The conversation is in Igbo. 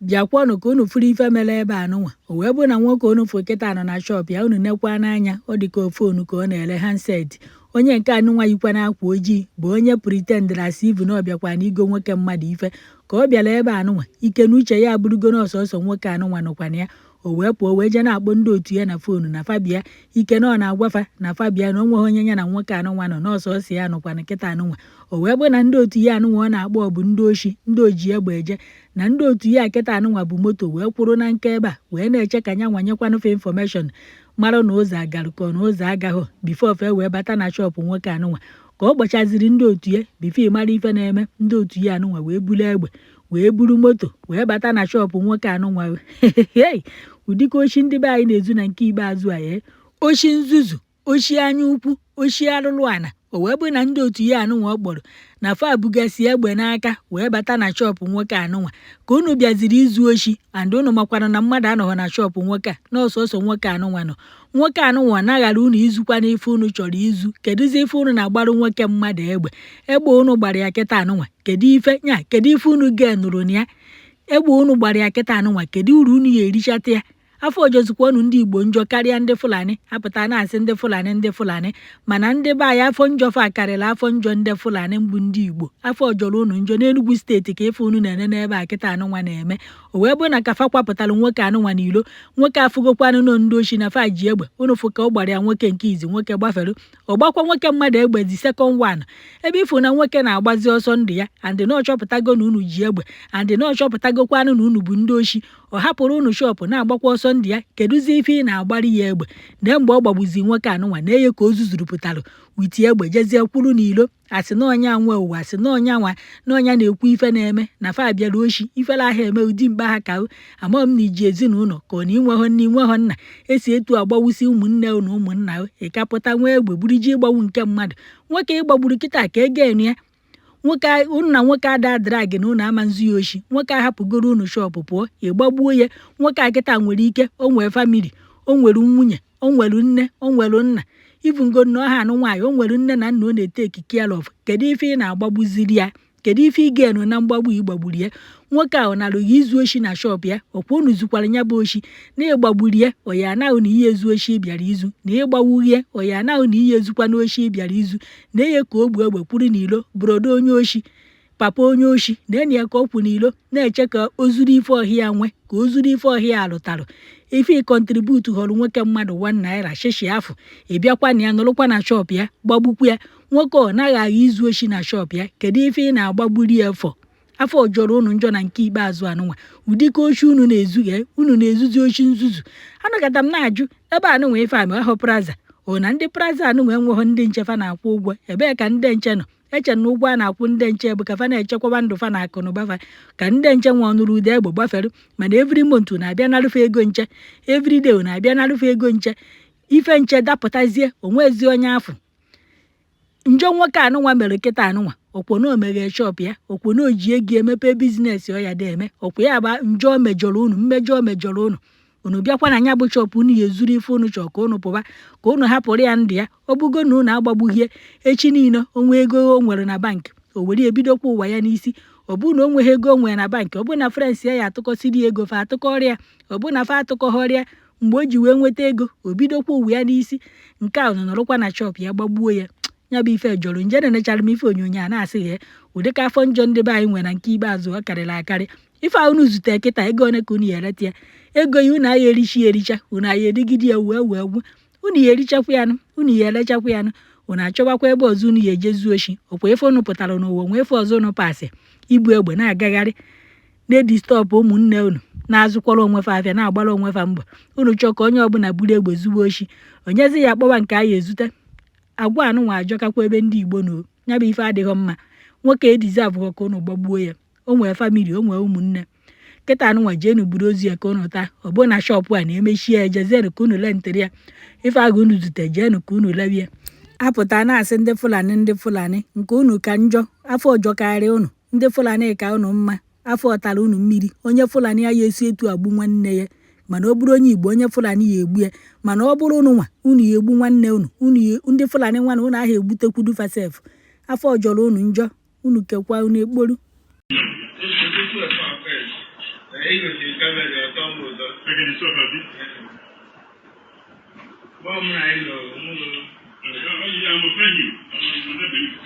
Bịakwanụ ka unu furu ife mere ebe a nụnwa. O wee bụ na nwoke unu fụ kịta nọ na shop ya. Unu nekwa n'anya, ọ dị ka phone ka ọ na-ere, handset. Onye nke anụnwa yikwa n'akwa ojii bụ onye pretendịrị as if na ọ bịakwa na igo nwoke mmadụ ife ka ọ bịara ebe anụnwa. Ike na uche ya abụrụgo na ọsọsọ nwoke anụnwa nọkwana ya. O wee pụọ wee jee na-akpọ ndị otu ya na phone na fabia. Ike na ọ na-agwafa na fabia na o nweghị onye ya na nwoke anụnwa nọ, n'ọsọsọ ya nọkwana kịta anụnwa. O wee bụ na ndị otu ya anụnwa ọ na-akpọ bụ ndị oshi, ndị oji egbe eje, na ndị otu ya kịta anụnwa bụ moto wee kwụrụ na nke ebe a wee na-eche ka ya nwanyekwanụ fe information, mara na ụzọ agarụ ka ọ na ụzọ agaghọ before fe wee bata na shop nwoke anụnwa. Ka ọ kpọchaziri ndị otu ya, before mara ife na-eme, ndị otu ya anụnwa wee buru egbe wee buru moto wee bata na shop nwoke anụnwa. Hey, ụdịka oshi ndị be anyị na-ezu na nke ikpeazụ a ya, oshi nzuzu, oshi anya ukwu, oshi arụrụ ana. O wee bụ na ndị otu ya anụnwa ọ kpọrọ na fa bugasị egbe n'aka wee bata na shop nwoke anụnwa. Ka unu bịaziri izu oshi and unu makwara na mmadụ anọghọ na shop nwoke a, na ọsọsọ nwoke anụnwa nọ. Nwoke anụnwa naghara unu izukwa n'ife unu chọrọ izu. Kedụzi ife unu na-agbarụ nwoke mmadụ egbe? Egbe unu gbara ya kịta anụnwa, kedu ife nya? Kedu ife unu ga-enụrụ na ya? Egbe unu gbara ya kịta anụnwa, kedu uru unu ya erichata ya? Afọ ọjọzikwa unu ndị Igbo njọ karịa ndị Fulani. Apụta na-asị ndị Fulani, ndị Fulani, mana ndị be anyị, afọ njọ fa karịrị afọ njọ ndị Fulani mbụ. Ndị Igbo, afọ ọjọrọ unu njọ n'Enugu Steeti ka ife unu na-ene n'ebe a kịta anụnwa na-eme. O wee bụ na ka fa kwapụtara nwoke anụnwa n'ilo, nwoke afụgokwanụ nọ ndị oshi na fa ji egbe. Unu fụ ka ọ gbara ya nwoke nke izi, nwoke gbafere. Ọ gbakwa nwoke mmadụ egbe the second one. Ebe ịfụ na nwoke na-agbazi ọsọ ndụ ya and na ọ chọpụtago na unu ji egbe and na ọ chọpụtagokwanụ na unu bụ ndị oshi, ọ hapụrụ unu shop na-agbakwa ọsọ ndụ ya. Kedụzi ife ị na-agbari ya egbe? Na mgbe ọ gbagbuzi nwoke anụnwa na eye ka o zuzuru pụtara witi egbe jezie kwuru n'ilo, asị na ọnya nwe ụwa, asị na ọnya nwa na ọnya na-ekwu ife na-eme na fa bịara oshi. Ifere ahụ eme ụdị mkpa ha ka amaghị m na iji ezinụlọ ka ọ na inweghọ nne, inweghọ nna, esi etu agbawusi ụmụnne na ụmụnna. Ịkapụta nwee egbe buru ji ịgbanwu nke mmadụ. Nwoke ịgbagburu kịta ka ego enu ya. Nwoke unu na nwoke ada drag na unu ama nzu ya oshi. Nwoke ahapụgoro unu shop pụọ, ịgbagbuo ya. Nwoke a kịta nwere ike o nwee family, o nwere nwunye, o nwere nne, o nwere nna, even na ọha anụ nwaanyị, o nwere nne na nna ọ na-etake care of. Kedu ife ị na-agbagbuziri ya? Kedu ife ị ga-enu na mgbagbu ịgbagburu ya? Nwoke a ọ narụghị izu oshi na shop ya? Ọkwa unu zukwara ya bụ oshi na ịgbagburu ya. Ọ ya anaghị na ihe ezu oshi bịara izu na ịgbawughie. Ọ ya anaghị na ihe ezukwa n'oshi bịara izu na eye ka o gbu egbe kwuru n'ilo. Brother onye oshi, papa onye oshi, na enyi ya ka ọ kwụ n'ilo na-eche ka o zuru ife ọhịa nwe, ka o zuru ife ọhịa alụtarụ. Ife ị contribute họrọ nwoke mmadụ ₦1 shishi afọ, ị bịakwa na ya nọrọkwa na shop ya gbagbukwu ya. Nwoke ọ naghị agha izu oshi na shop ya. Kedu ife ị na-agbagburi ya fọ? Afọ jọrọ unu njọ na nke ikpeazụ anụnwa. Ụdịka oshi unu na-ezughe, unu na-ezuzi oshi nzuzu. Anọkọta m na-ajụ ebe anụnwa ife ama ahụ plaza ọ na ndị plaza anụnwa enweghị ndị nche fa na-akwụ ụgwọ. Ebee ka ndị nche nọ? Eche na ụgwọ a na-akwụ ndị nche bụ ka fa na-echekwaba ndụ fa na akụ na ụba fa, ka ndị nche nwe ọnụrụ ụda egbe gbafere. Mana every month na-abịa narụfe ego nche, every day na-abịa narụfe ego nche. Ife nche dapụtazie, onwezi onye afọ njọ nwoke anụnwa mere kịta anụnwa. Ọkwọ na omeghe shop ya, ọkwọ na oji ego emepe business ọ ya da eme. Ọkwa ya bụ njọ o mejọrọ unu, mmejọ o mejọrọ unu. Unu bịakwa na ya bụ shop unu ya ezuru ife unu chọrọ, ka unu pụba, ka unu hapụrụ ya ndụ ya. Ọ bụgo na unu agbagbughie, echi niile onwe ego o nwere na bank, o were ebidokwa ụwa ya n'isi. Ọ bụrụ na o nweghị ego o nwere na bank, ọ bụrụ na friends ya ya atụkọsiri ego fa atụkọrịa, ọ bụrụ na fa atụkọghọrịa, mgbe o ji wee nweta ego, o bidokwa ụwa ya n'isi. Nke a unu nọrọkwa na shop ya gbagbuo ya. Ya bụ ife jọrọ nje. Na-enechara m ife onyonyo a na-asị ya ụdịka afọ njọ ndị be anyị nwere na nke ikpeazụ ọ karịrị akarị. Ife a unu zute kịta, ego one ka unu ya ereta ya? Ego ya unu aya erichi ericha, unu aya erigide ya wee gwụ. Unu ya erichakwa ya nụ, unu ya erechakwa ya nụ, unu achọbakwa ebe ọzọ unu ya ejezu oshi. Ọkwa ife unu pụtara n'ụwa nwee ife ọzọ unu pasị ibu egbe na-agagharị na-edisturb ụmụnne unu na-azụkwara onwe fa afịa, na-agbara onwe fa mbọ. Unu chọọ ka onye ọbụla buru egbe zuwe oshi, onyezi ya akpọwa nke a ya ezute. Agwa anụnwa ajọkakwa ebe ndị Igbo nọ. Ya bụ ife adịghị mma. Nwoke edeserve ka unu gbagbuo ya. O nwee family, o nwee ụmụnne. Kịta anụnwa jeenu buru ozu ya ka unu taa. Ọ bụrụ na shop a na-emechie ya, jezienụ ka unu lentịrị ya ife ahụ unu zute, jeenu ka unu lewie. Apụta na-asị ndị Fulani, ndị Fulani, nke unu ka njọ. Afọ ọjọkarị unu. Ndị Fulani ka unu mma. Afọ tara unu mmiri. Onye Fulani ya esi etu agbu nwanne ya, mana ọ bụrụ onye Igbo, onye Fulani ya egbu ya. Mana ọ bụrụ unu nwa, unu ya egbu nwanne unu. Unu ndị Fulani nwa na unu ahụ egbutekwudu fasef. Afọ jọrọ unu njọ. Unu kekwa unu ekporu. Igosiri camera ọtọ m ụtọ. Ekene sọfa bi. Bọ́ọ̀ m na anyị nọ mụ Yeah, I'm a friend you. I'm a friend.